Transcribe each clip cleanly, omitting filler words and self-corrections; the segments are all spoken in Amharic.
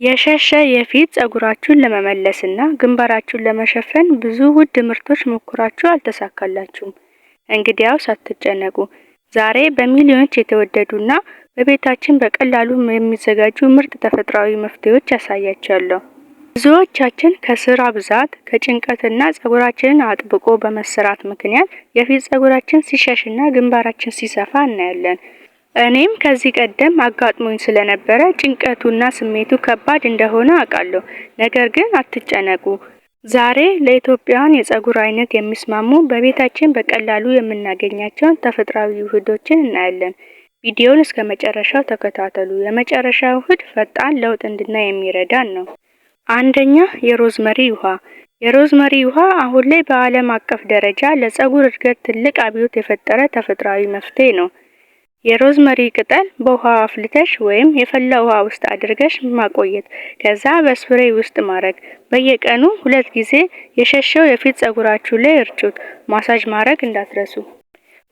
የሸሸ የፊት ፀጉራችሁን ለመመለስና ግንባራችሁን ለመሸፈን ብዙ ውድ ምርቶች ሞክራችሁ አልተሳካላችሁም? እንግዲያውስ አትጨነቁ። ዛሬ በሚሊዮኖች የተወደዱና በቤታችን በቀላሉ የሚዘጋጁ ምርጥ ተፈጥሯዊ መፍትሄዎች ያሳያችኋለሁ። ብዙዎቻችን ከስራ ብዛት፣ ከጭንቀትና ፀጉራችንን አጥብቆ በመሰራት ምክንያት የፊት ፀጉራችን ሲሸሽና ግንባራችን ሲሰፋ እናያለን። እኔም ከዚህ ቀደም አጋጥሞኝ ስለነበረ ጭንቀቱና ስሜቱ ከባድ እንደሆነ አውቃለሁ። ነገር ግን አትጨነቁ። ዛሬ ለኢትዮጵያውያን የፀጉር አይነት የሚስማሙ፣ በቤታችን በቀላሉ የምናገኛቸውን ተፈጥሯዊ ውህዶችን እናያለን። ቪዲዮውን እስከ መጨረሻው ተከታተሉ። የመጨረሻው ውህድ ፈጣን ለውጥ እንድናይ የሚረዳን ነው። አንደኛ፣ የሮዝመሪ ውሃ። የሮዝመሪ ውሃ አሁን ላይ በዓለም አቀፍ ደረጃ ለፀጉር እድገት ትልቅ አብዮት የፈጠረ ተፈጥሯዊ መፍትሄ ነው። የሮዝመሪ ቅጠል በውሃ አፍልተሽ ወይም የፈላ ውሃ ውስጥ አድርገሽ ማቆየት፣ ከዛ በስፕሬይ ውስጥ ማድረግ። በየቀኑ ሁለት ጊዜ የሸሸው የፊት ፀጉራችሁ ላይ እርጩት። ማሳጅ ማድረግ እንዳትረሱ።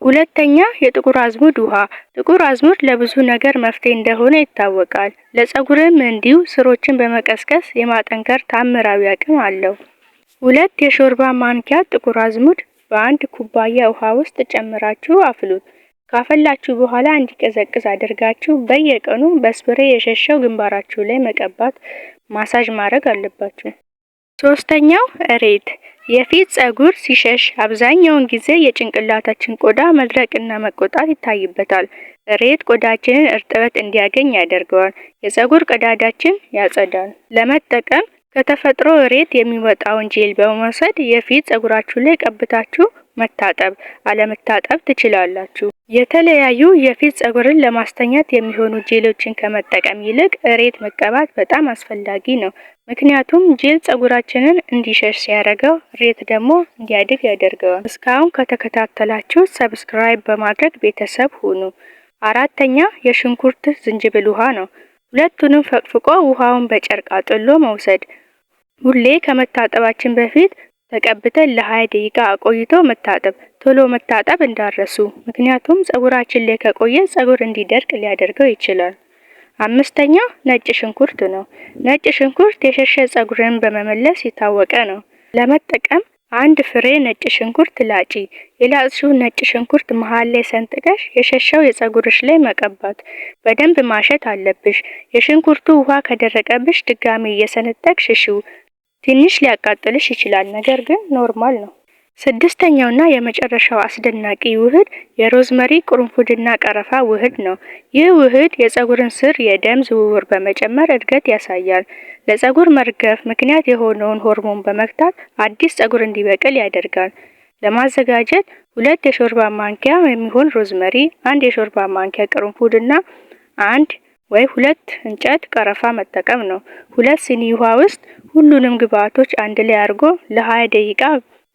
ሁለተኛ፣ የጥቁር አዝሙድ ውሃ። ጥቁር አዝሙድ ለብዙ ነገር መፍትሄ እንደሆነ ይታወቃል። ለፀጉርም እንዲሁ ስሮችን በመቀስቀስ የማጠንከር ታምራዊ አቅም አለው። 2 የሾርባ ማንኪያ ጥቁር አዝሙድ በአንድ ኩባያ ውሃ ውስጥ ጨምራችሁ አፍሉት። ካፈላችሁ በኋላ እንዲቀዘቅዝ አድርጋችሁ በየቀኑ በ spray የሸሸው ግንባራችሁ ላይ መቀባት፣ ማሳጅ ማድረግ አለባችሁ። ሶስተኛው እሬት። የፊት ፀጉር ሲሸሽ አብዛኛውን ጊዜ የጭንቅላታችን ቆዳ መድረቅና መቆጣት ይታይበታል። እሬት ቆዳችንን እርጥበት እንዲያገኝ ያደርገዋል፣ የፀጉር ቀዳዳችን ያጸዳል። ለመጠቀም ከተፈጥሮ እሬት የሚወጣውን ጄል በመውሰድ የፊት ፀጉራችሁ ላይ ቀብታችሁ መታጠብ፣ አለመታጠብ ትችላላችሁ። የተለያዩ የፊት ፀጉርን ለማስተኛት የሚሆኑ ጄሎችን ከመጠቀም ይልቅ እሬት መቀባት በጣም አስፈላጊ ነው። ምክንያቱም ጄል ፀጉራችንን እንዲሸሽ ሲያደርገው፣ እሬት ደግሞ እንዲያድግ ያደርገዋል። እስካሁን ከተከታተላችሁ subscribe በማድረግ ቤተሰብ ሁኑ። አራተኛ፣ የሽንኩርት ዝንጅብል ውሃ ነው። ሁለቱንም ፈቅፍቆ ውሃውን በጨርቅ አጥሎ መውሰድ። ሁሌ ከመታጠባችን በፊት ተቀብተን ለ20 ደቂቃ አቆይቶ መታጠብ። ቶሎ መታጠብ እንዳትረሱ፣ ምክንያቱም ፀጉራችን ላይ ከቆየ ፀጉር እንዲደርቅ ሊያደርገው ይችላል። አምስተኛ፣ ነጭ ሽንኩርት ነው። ነጭ ሽንኩርት የሸሸ ፀጉርን በመመለስ የታወቀ ነው። ለመጠቀም አንድ ፍሬ ነጭ ሽንኩርት ላጪ። የላጥሽውን ነጭ ሽንኩርት መሃል ላይ ሰንጥቀሽ የሸሸው የፀጉርሽ ላይ መቀባት። በደንብ ማሸት አለብሽ። የሽንኩርቱ ውሃ ከደረቀብሽ ድጋሚ እየሰነጠቅሽ እሺው። ትንሽ ሊያቃጥልሽ ይችላል፣ ነገር ግን normal ነው። ስድስተኛውና የመጨረሻው አስደናቂ ውህድ የሮዝመሪ፣ ቅርንፉድና ቀረፋ ውህድ ነው። ይህ ውህድ የፀጉርን ስር የደም ዝውውር በመጨመር እድገት ያሳያል። ለፀጉር መርገፍ ምክንያት የሆነውን ሆርሞን በመግታት አዲስ ፀጉር እንዲበቅል ያደርጋል። ለማዘጋጀት 2 የሾርባ ማንኪያ የሚሆን ሮዝመሪ፣ 1 የሾርባ ማንኪያ ቅርንፉድ እና አንድ ወይ ሁለት እንጨት ቀረፋ መጠቀም ነው። 2 ሲኒ ውሃ ውስጥ ሁሉንም ግብአቶች አንድ ላይ አድርጎ ለ20 ደቂቃ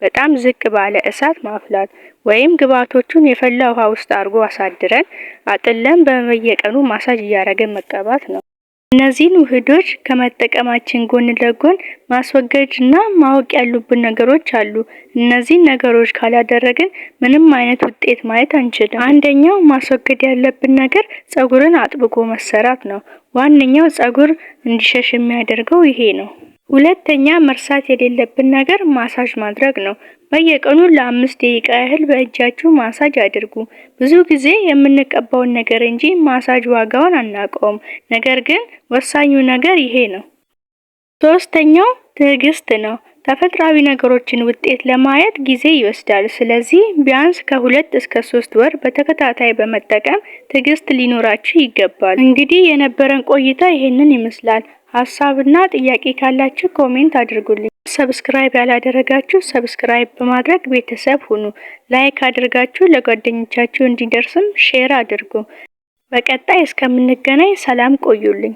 በጣም ዝቅ ባለ እሳት ማፍላት፣ ወይም ግብአቶቹን የፈላ ውሃ ውስጥ አድርጎ አሳድረን አጥለን በየቀኑ ማሳጅ እያደረግን መቀባት ነው። እነዚህን ውህዶች ከመጠቀማችን ጎን ለጎን ማስወገድና ማወቅ ያሉብን ነገሮች አሉ። እነዚህን ነገሮች ካላደረግን ምንም አይነት ውጤት ማየት አንችልም። አንደኛው ማስወገድ ያለብን ነገር ፀጉርን አጥብቆ መሰራት ነው። ዋነኛው ፀጉር እንዲሸሽ የሚያደርገው ይሄ ነው። ሁለተኛ፣ መርሳት የሌለብን ነገር ማሳጅ ማድረግ ነው። በየቀኑ ለ5 ደቂቃ ያህል በእጃችሁ ማሳጅ አድርጉ። ብዙ ጊዜ የምንቀባውን ነገር እንጂ ማሳጅ ዋጋውን አናውቀውም። ነገር ግን ወሳኙ ነገር ይሄ ነው። ሶስተኛው ትዕግስት ነው። ተፈጥሯዊ ነገሮችን ውጤት ለማየት ጊዜ ይወስዳል። ስለዚህ ቢያንስ ከ2 እስከ 3 ወር በተከታታይ በመጠቀም ትዕግስት ሊኖራችሁ ይገባል። እንግዲህ የነበረን ቆይታ ይሄንን ይመስላል። ሀሳብና ጥያቄ ካላችሁ comment አድርጉልኝ። Subscribe ያላደረጋችሁ subscribe በማድረግ ቤተሰብ ሁኑ። Like አድርጋችሁ ለጓደኞቻችሁ እንዲደርስም share አድርጉ። በቀጣይ እስከምንገናኝ ሰላም ቆዩልኝ።